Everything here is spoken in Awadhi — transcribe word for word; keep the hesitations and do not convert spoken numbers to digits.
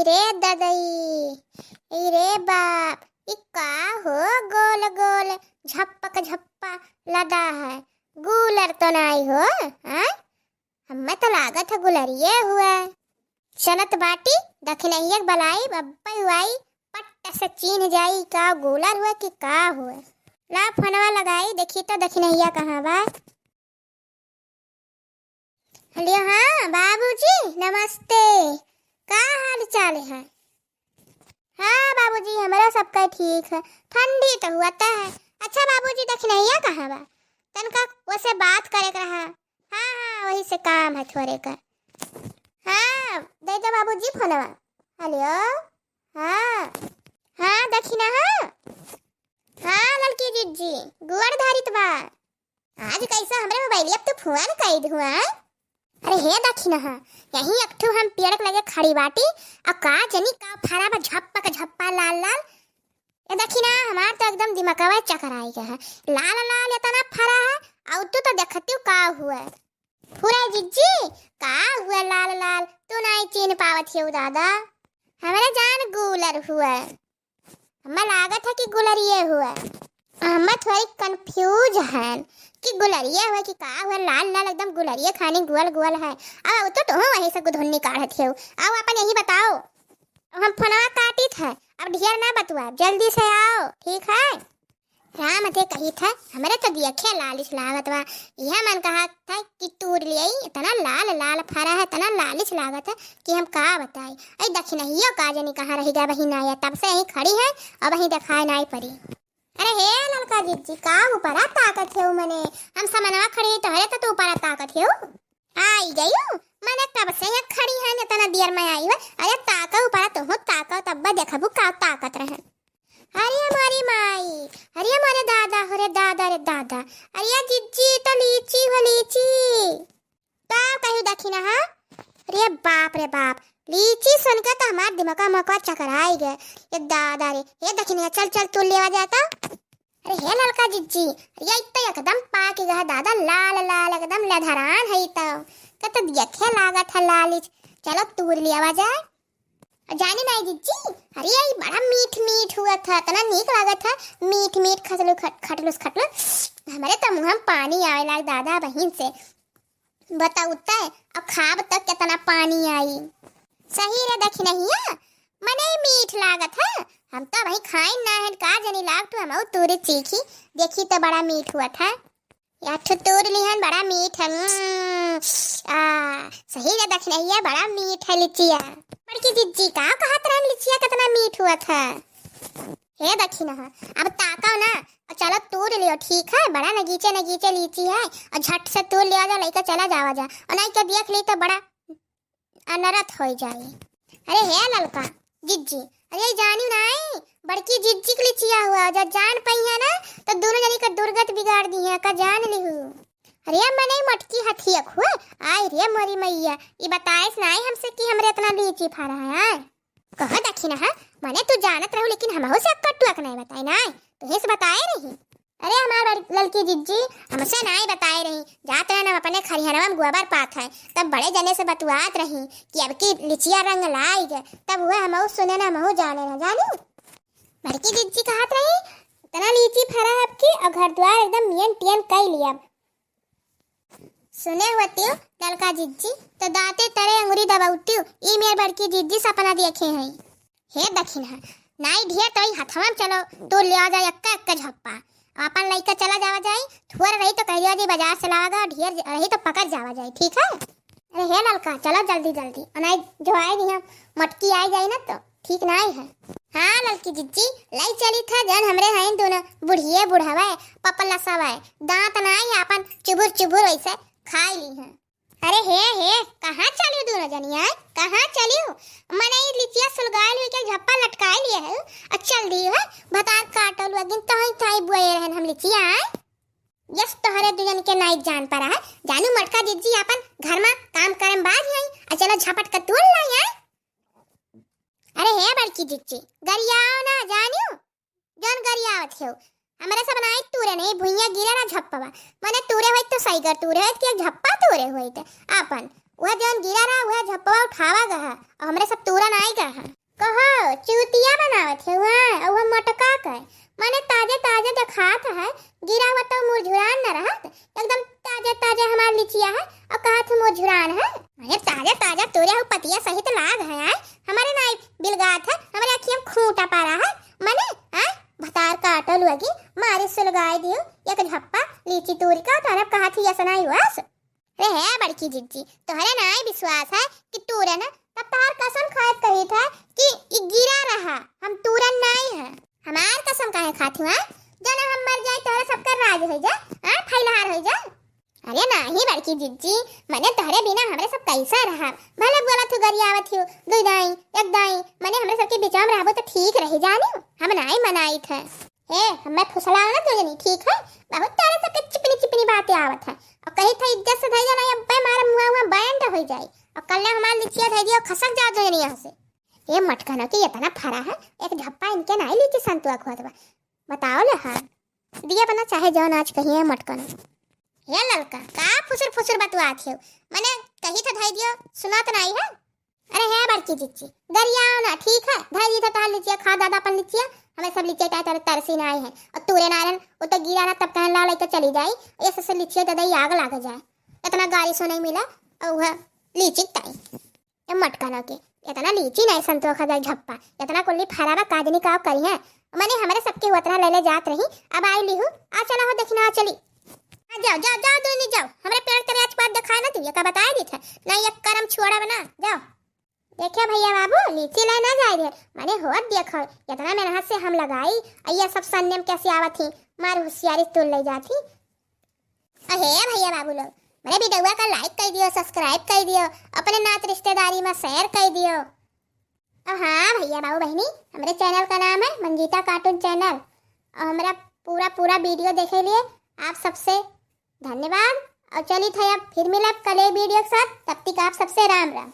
रे ददई, ई रे बाप, ई का हो गोल गोल झप्पक झप्पा लदा है? गूलर तो नाई हो, हाँ? हम्मे तो लागत है गुलरिये हुए। चलत बाटी, दखिनहिया के बलाई, बब्बई हुआई, पट्ट से चीन्ह जाई का गूलर हुए कि का हुए। ला फोनवा लगाई, देखी तो दखिनहिया कहाँ बा। हेलो, हाँ बाबूजी, नमस्ते। का हाल चाल है? हाँ बाबूजी, हमरा सबका ठीक है। ठंडी तो हुआ तो है। अच्छा बाबूजी, दखिनहिया कहाँ बा? तनका वसे बात करे के रहा। हाँ, हाँ, वही से काम है थोरे का। हाँ, दे दो बाबूजी फोनवा। हेलो, हाँ, हाँ दखिना, हाँ, हाँ ललकी जिज्जी, गोड़ धारित बा। आज कैसे हमरे मोबाइलिया पे तू फोन कई दिहुआ? अरे हे दखिनहा, यहीं एक ठो हम पेड़ के लगे खड़ी बाटी, अउ का जनी का फरा बा झप्पा के झप्पा लाल लाल। ए दखिना, हमार तो एकदम दिमागवा चकराई गया है। लाल लाल इतना फरा है, अउ तू तो देखती हूँ का हुआ। फुरा जिज्जी, का हुआ लाल लाल? तू नहीं चीन पावत हो दादा, हमरे जान गूलर हुआ। हमें लागत है कि गुलरिये हुआ। हमें थोड़ी कंफ्यूज हन कि गुलरिये हुआ कि का हुआ, लाल लाल एकदम गुलरिये खानी गुअल गुअल है। अब तो तुम वहीं से गुधुन्नी काढ़त हो। आओ अपन यही बताओ। हम फोनवा काटित है, अब ढेर ना बतुआ, जल्दी से आओ, ठीक है? राम दे कही था, हमरे तो दियखे लालिच लागत बा। यह मन कहा था कि तूर लियाई, इतना लाल लाल फरा है, इतना लालिच लागत है कि हम का बताई। अरे दखिनहियो का जनी कहाँ रही गया बहिन आया, तब से यहीं खड़ी है, अब वहीं दिखाई नहीं पड़ी। अरे हे ललका जिज्जी, का ऊपरा ताकत है मने? हम समनवा खड़ी है तोहरे तो तू ऊपरा ताकत है। आई गयू, मने कब से यहाँ खड़ी है, इतना देर में आई हो। अरे ताका ऊपरा, तुहू ताका, तब देखबू का ताकत रहे। अरे मोरी माई, अरे मोरे दादा, अरे दादा रे दादा, अरे जिज्जी तो लीची हो लीची। का कहू दखिनहा? अरे बाप रे बाप, लीची सुन के तो हमार दिमाग मौका चकराई गए। ये दादा रे, ये दखिनहा, चल चल तू लेवा जाता। अरे हे ललका जिज्जी, अरे ये तो एकदम पाक गया दादा, लाल लाल एकदम लधरान है तो। का तो देखे लागत है लालिच। चलो तूर लेवा जाए। जानी नाई जिज्जी, अरे ये बड़ा मीठ मीठ हुआ था, इतना नीक लागत है, मीठ मीठ खटलू खट-, खटलुस खटलुस। हमरे तो मुँह में पानी आवे लाग दादा बहिन से। बताऊ तय, अब खाब तक कितना पानी आई। सही रे दखिनहिया, मने ही मीठ लागत है। हम तो भाई खाइन ना है, का जनी लाग तू हमऊ तूरी चीखी, देखी तो बड़ा मीठ हुआ था। या ठो तूर लिहन, बड़ा मीठ है। उम्म, आ, सही रे दखिनहिया, बड़ा मीठ है लिचिया। बड़की जिज्जी का कहत रहन लिचिया कितना मीठ हुआ था। हे दखिनहा, अब ताकाओ ना, और चलो तूर लियो, ठीक है? बड़ा नगीचे नगीचे लीची है, और झट से तूर लिया जाओ, लइका चला जावा जा, और नहीं के देख ली तो बड़ा अनरथ हो जाए। अरे हे ललका जिज्जी, अरे जानी नाई, बड़की जिज्जी के लिचिया हुआ, जब जान पई है ना, तो दोनों जनी का दुर्गत बिगाड़ दी है, का जान लिहू। अरे मने मटकी हथियक हुआ, आई रे मोरी मैया, ई बताइस नाई हमसे कि हमरे इतना लीची फरा है, आय। कह दखिनहा, मने तू जानत रहू, लेकिन हमहू से अक्का टुआ के नाई बताई, नाई, तुहे से बताए रही। अरे हमार बड़-, ललकी जिज्जी, हमसे नाई बताए रही, जात रहन हम अपने खरिहनवा में गोबर पात है, तब बड़े जने से बतुआत रही कि अब की लिचिया रंग लाई गए, तब हुए हमहू सुने ना, हमहू जाने ना, जानी। बड़की जिज्जी कहत रही, इतना लीची फरा है अब की, और घर द्वार एकदम मियन टियन कई लिया। सुने होतियो ललका जिज्जी, तो दांते तरे अंगुरी दबाउतियो, ई मेर बड़की जिज्जी सपना देखे हैं। हे दखिनहा, नाई ढेर तो ई हथवा में चलो, तू ले आ जाए एक्का एक्का झप्पा, अपन लइका चला जावा जाई, थोर रही तो कह दिया जी बाजार से लावा गा, ढेर रही तो पकड़ जावा जाई, ठीक है? अरे हे ललका, चलो जल्दी जल्दी, और नाई जो आए दिया, मटकी आई जाई ना तो ठीक नाई है। हाँ ललकी जिज्जी, लाई चली था जन हमरे हैं दोनों बुढ़िए बुढ़ावे, पपला सवे, दांत नाई अपन चुबुर चुबुर वैसे खाई ली हैं। अरे हे हे, कहाँ चलियो दोनों जनिया, कहाँ चलियो? मने ई लिचिया सुलगाए लिए के झप्पा लटकाए लिए है, और चल दी है, भतार काटल हुआ दिन तोहई थाई बुआए रहन हम लिचिया। यस तोहरे दुजन के नाई जान पड़ा है, जानू मटका जिज्जी अपन घर में काम करम बाज आई, और चलो झपट के तोड़ लाई है। अरे हे बड़की जिज्जी, गरियाओ ना जानियो, जौन गरियावत हो, हमरे सब नाई तूरे नहीं, भुइया गिरे ना झप्पवा, मने तूरे होइत तो सही कर तूरे होइत कि एक झप्पा तूरे होइत, आपन वह जौन गिरा रहा वह झप्पवा उठावा गहा, और हमरे सब तूरा नाई गहा। जी, तोहरे नाई विश्वास है कि तूरे ना, तब तोहार कसम खाए कहित है कि ई गिरा रहा, हम तूरन नाई है। हमार कसम काहे खात हुआ? जना हम मर जाए, तोहरे सबकर राज हो जा, हाँ, फैलहार हो जा। अरे नाही बड़की जिज्जी, मने तोहरे बिना हमरे सब कैसा रहा? भले बोलत हु, गरियावत हु, दुई दाई, एक दाई, मने हमरे सबके बिचाम रहबो तो ठीक रही जानी, हम नाई मनाइत है। हे, हमें फुसलाओ ना तू जनी, ठीक है? बहुत तारा सबके चिपनी चिपनी बातें आवत है। और कही था इज्जत से धई जाना, अब्बे मारा मुआ हुआ बैंड हो जाई। और कल ने हमार लिचिया धई दिया, खसक जा दो जनी यहाँ से। ए मटकनो के इतना फरा है, एक झप्पा इनके नाई लीची संतुआ खुआत बा। बताओ ले हाँ। दिया बना चाहे जौन आज कहिए मटकनो। हे ललका, का फुसुर फुसुर बतुआत हो? मने कही था धई दियो, सुनात नाई है? अरे हे बड़की जिज्जी, गरियाओ ना, ठीक है? धई दी था तोहार लिचिया, खा दादा अपन लिचिया, हमें सब लिचिया चाहे तर-, तरसी ना आई है। और तूरे नारन, वो तो गिरा ना तब कहन लाओ लेके चली जाई, ये सबसे लिचिया दे दई आग लाग जाए। इतना गारी सो नहीं मिला, और वह लीची ताई। ए मटकनो के, इतना लीची नहीं संतोखा जाए झप्पा, इतना कुल्ली फरावा काजनी का करी है। मने हमरे सबके उतना ले ले जात रही, अब आई लिहू, आ चला हो देखना, आ चली। आ जाओ, जाओ, जाओ, दोनी जाओ, हमरे पेड़ तरे आज बात दिखाए ना तू, ये का बताए दी था, नहीं एक करम छोड़ा बना, जाओ। देखे भैया बाबू, लीची ले ना जाए दे, मने होत देखो, इतना मेहनत से हम लगाई, अइया सब सन्ने में कैसे आवत ही, मार होशियारी तू ले जात ही। अहे भैया बाबू लोग, मेरे वीडियो का लाइक कर दियो, सब्सक्राइब कर दियो, अपने नात रिश्तेदारी में शेयर कर दियो। और हाँ भैया बाबू बहनी, हमारे चैनल का नाम है मंजीता कार्टून चैनल। और हमारा पूरा पूरा वीडियो देखे लिए आप सबसे धन्यवाद। और चलित है अब फिर मिलब कल एक वीडियो के साथ, तब तक आप सबसे राम राम।